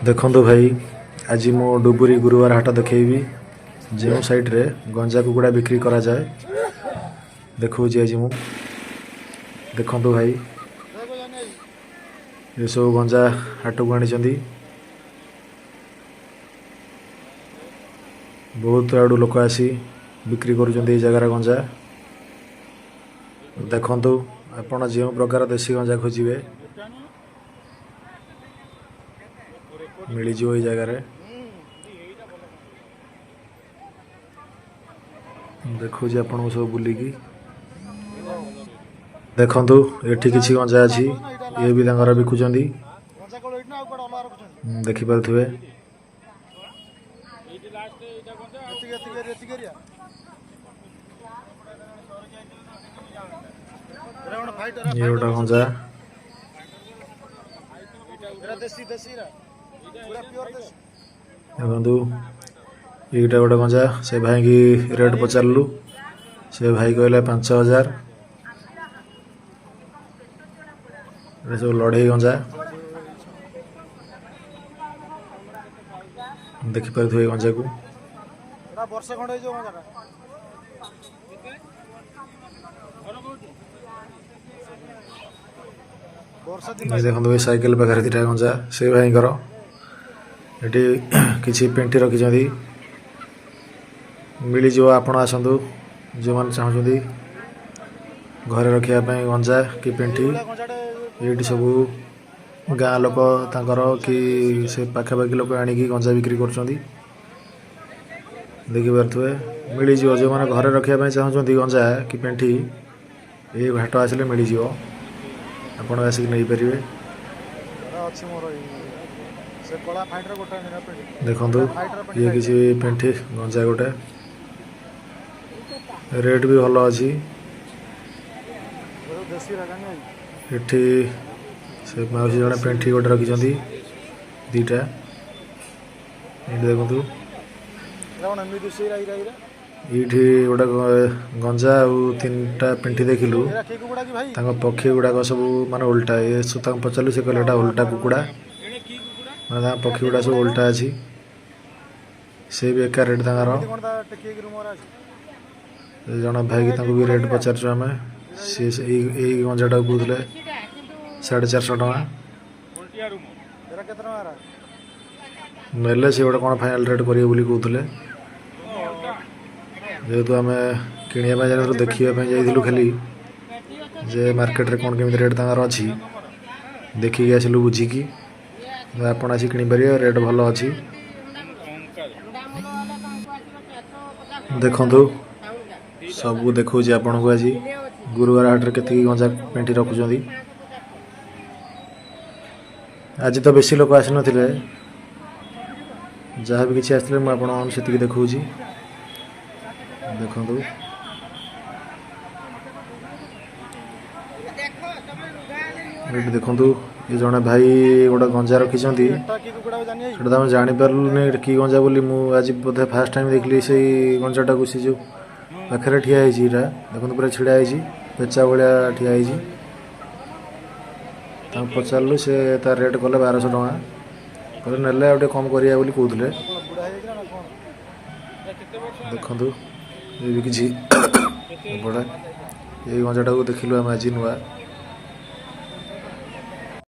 ଦେଖନ୍ତୁ ଭାଇ, ଆଜି ମୁଁ ଡୁବୁରି ଗୁରୁବାର ହାଟ ଦେଖେଇବି, ଯେଉଁ ସାଇଡ଼ରେ ଗଞ୍ଜା କୁକୁଡ଼ା ବିକ୍ରି କରାଯାଏ ଦେଖାଉଛି ଆଜି ମୁଁ। ଦେଖନ୍ତୁ ଭାଇ, ଏସବୁ ଗଞ୍ଜା ହାଟକୁ ଆଣିଛନ୍ତି। ବହୁତ ଆଡ଼ୁ ଲୋକ ଆସି ବିକ୍ରି କରୁଛନ୍ତି ଏଇ ଜାଗାରେ ଗଞ୍ଜା। ଦେଖନ୍ତୁ, ଆପଣ ଯେଉଁ ପ୍ରକାର ଦେଶୀ ଗଞ୍ଜା ଖୋଜିବେ ମିଳିଯିବ ଏଇ ଜାଗାରେ। ଦେଖାଉଛି ଆପଣଙ୍କୁ ସବୁ ବୁଲିକି। ଦେଖନ୍ତୁ, ଏଠି କିଛି ଗଞ୍ଜା ଅଛି, ଇଏ ବି ତାଙ୍କର ବିକୁଛନ୍ତି, ଦେଖିପାରୁଥିବେ। ଇଏ ଗୋଟେ ଗଞ୍ଜା। ଦେଖନ୍ତୁ, ଏଇଟା ଗୋଟେ ଗଞ୍ଜା। ସେ ଭାଇକି ରେଟ୍ ପଚାରିଲୁ, ସେ ଭାଇ କହିଲେ 5000। ଏଟା ସବୁ ଲଢ଼େଇ ଗଞ୍ଜା, ଦେଖିପାରୁଥିବେ ଏଇ ଗଞ୍ଜାକୁ। ଦେଖନ୍ତୁ, ଏଇ ସାଇକେଲ ପାଖରେ ଦୁଇଟା ଗଞ୍ଜା ସେ ଭାଇଙ୍କର। ଏଠି କିଛି ପେଣ୍ଠି ରଖିଛନ୍ତି, ମିଳିଯିବ। ଆପଣ ଆସନ୍ତୁ, ଯେଉଁମାନେ ଚାହୁଁଛନ୍ତି ଘରେ ରଖିବା ପାଇଁ ଗଞ୍ଜା କି ପେଣ୍ଠି। ଏଇଠି ସବୁ ଗାଁ ଲୋକ ତାଙ୍କର କି ସେ ପାଖାପାଖି ଲୋକ ଆଣିକି ଗଞ୍ଜା ବିକ୍ରି କରୁଛନ୍ତି, ଦେଖିପାରୁଥିବେ। ମିଳିଯିବ, ଯେଉଁମାନେ ଘରେ ରଖିବା ପାଇଁ ଚାହୁଁଛନ୍ତି ଗଞ୍ଜା କି ପେଣ୍ଠି, ଏଇ ହାଟ ଆସିଲେ ମିଳିଯିବ, ଆପଣ ଆସିକି ନେଇପାରିବେ। ଦେଖନ୍ତୁ, ଇଏ କିଛି ପେଣ୍ଠି ଗଞ୍ଜା ଗୋଟେ, ରେଟ୍ ବି ଭଲ ଅଛି। ଏଠି ସେ ମାଉସୀ ଜଣେ ପେଣ୍ଠି ଗୋଟେ ରଖିଛନ୍ତି ଦୁଇଟା। ଏଇଠି ଦେଖନ୍ତୁ, ଏଇଠି ଗୋଟେ ଗଞ୍ଜା ଆଉ ତିନିଟା ପେଣ୍ଠି ଦେଖିଲୁ। ତାଙ୍କ ପକ୍ଷୀ ଗୁଡ଼ାକ ସବୁ ମାନେ ଓଲଟା। ଏ ତାଙ୍କୁ ପଚାରିଲୁ, ସେ କହିଲେ ଏଇଟା ଓଲଟା କୁକୁଡ଼ା, ମାନେ ତାଙ୍କ ପକ୍ଷୀ ଗୁଡ଼ା ସବୁ ଓଲଟା ଅଛି। ସେ ବି ଏକା ରେଟ୍ ତାଙ୍କର। ଜଣେ ଭାଇକି ତାଙ୍କୁ ବି ରେଟ୍ ପଚାରିଛୁ ଆମେ, ସିଏ ଏଇ ଗଞ୍ଜାଟାକୁ କହୁଥିଲେ 450 ଟଙ୍କା। ନେଲେ ସେ ଗୋଟେ କ'ଣ ଫାଇନାଲ୍ ରେଟ୍ କରିବେ ବୋଲି କହୁଥିଲେ। ଯେହେତୁ ଆମେ କିଣିବା ପାଇଁ ଯାଇନଥିଲୁ, ଦେଖିବା ପାଇଁ ଯାଇଥିଲୁ ଖାଲି ଯେ ମାର୍କେଟରେ କ'ଣ କେମିତି ରେଟ୍ ତାଙ୍କର ଅଛି, ଦେଖିକି ଆସିଲୁ ବୁଝିକି। ଆପଣ ଆସି କିଣିପାରିବେ, ରେଟ୍ ଭଲ ଅଛି। ଦେଖନ୍ତୁ, ସବୁ ଦେଖାଉଛି ଆପଣଙ୍କୁ ଆଜି ଗୁରୁବାର ହାଟରେ କେତିକି ଗଞ୍ଜା ପେଣ୍ଠି ରଖୁଛନ୍ତି। ଆଜି ତ ବେଶୀ ଲୋକ ଆସିନଥିଲେ, ଯାହା ବି କିଛି ଆସିଥିଲେ ମୁଁ ଆପଣମାନଙ୍କୁ ସେତିକି ଦେଖାଉଛି। ଦେଖନ୍ତୁ, ଏଠି ଦେଖନ୍ତୁ, ଏ ଜଣେ ଭାଇ ଗୋଟେ ଗଞ୍ଜା ରଖିଛନ୍ତି। ସେଟା ତ ଆମେ ଜାଣିପାରିଲୁନି କି ଗଞ୍ଜା ବୋଲି। ମୁଁ ଆଜି ବୋଧେ ଫାର୍ଷ୍ଟ ଟାଇମ୍ ଦେଖିଲି ସେଇ ଗଞ୍ଜାଟାକୁ। ସେ ଯେଉଁ ପାଖରେ ଠିଆ ହେଇଛି, ଏଇଟା ଦେଖନ୍ତୁ, ପୁରା ଛିଡ଼ା ହେଇଛି, ପେଚା ଭଳିଆ ଠିଆ ହେଇଛି। ତାଙ୍କୁ ପଚାରିଲୁ, ସେ ତା ରେଟ୍ କଲେ 1200 ଟଙ୍କା। କହିଲେ ନେଲେ ଆଉ ଟିକେ କମ୍ କରିବା ବୋଲି କହୁଥିଲେ। ଦେଖନ୍ତୁ, ଏ ବି କିଛି ବଡ଼ା। ଏଇ ଗଞ୍ଜାଟାକୁ ଦେଖିଲୁ ଆମେ ଆଜି ନୂଆ।